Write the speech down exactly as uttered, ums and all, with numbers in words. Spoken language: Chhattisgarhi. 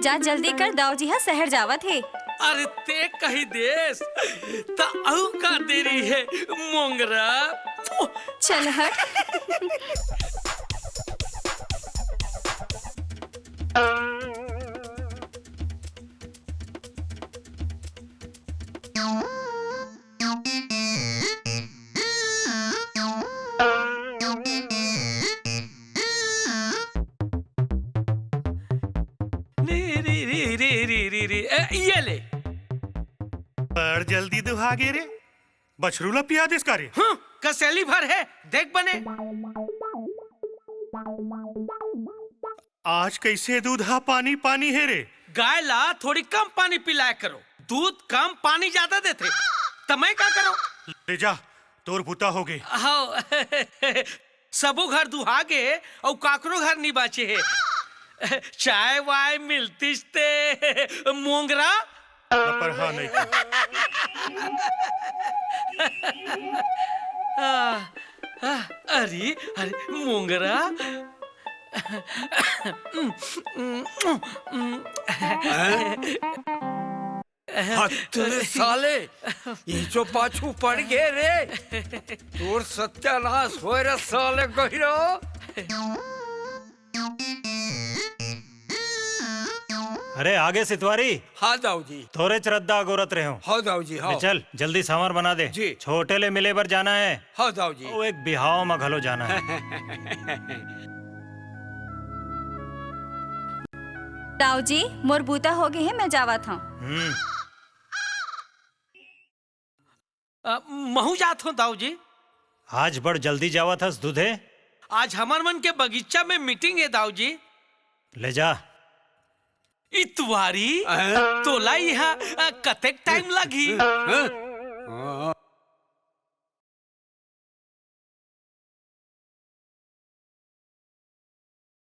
जा जल्दी कर, दाऊ जी ह शहर जावत हे। अरे ते कही देस, त अउ का देरी हे, मोंगरा? चल हट। री, री, री, री, री, री, री। ए, ये ले। बड़ जल्दी दुहा गे रे। बछरू ला पिया देस का रे? हम्म, कसैली भर हे, देख बने। आज कइसे दूध हा पानी पानी हे रे? गाय ला थोड़ी कम पानी पिलाया करो, दूध कम पानी ज्यादा देथे, त मैं का करो? ले जा, तोर बुता हो गे। हव, सबो घर दुहा गे, अउ काकरो घर नी बाचे हे। चाय वाय मिलतिस ते मोंगरा। पर हाँ नहीं। आ, आ, अरे, अरे, मोंगरा। हत्त रे साले, ये जो पाछू पड़ गे रे, तोर सत्यानाश होय रे साले गहिरा। अरे आगे सितवारी। हाँ दाऊ जी। तोरे चरद्दा अगोरत रहे हो। हाँ दाऊ जी, हाँ। ले चल, जल्दी सांवर बना दे। जी। छोटे ले मिले बर जाना है। हाँ दाऊ जी। वो एक बिहाव में घलो जाना है। दाऊ जी, मोर बूता हो गे हे, मैं जावत हूँ। हम्म। अ, महू जात हूँ दाऊ जी। आज बड़ जल्दी जावत हस दूधे। आज हमर मन के बगीचा में मीटिंग हे दाऊ जी। ले जा। इतवारी, अहं? तोला इहाँ, अ, कतेक टाइम लगही? अहं?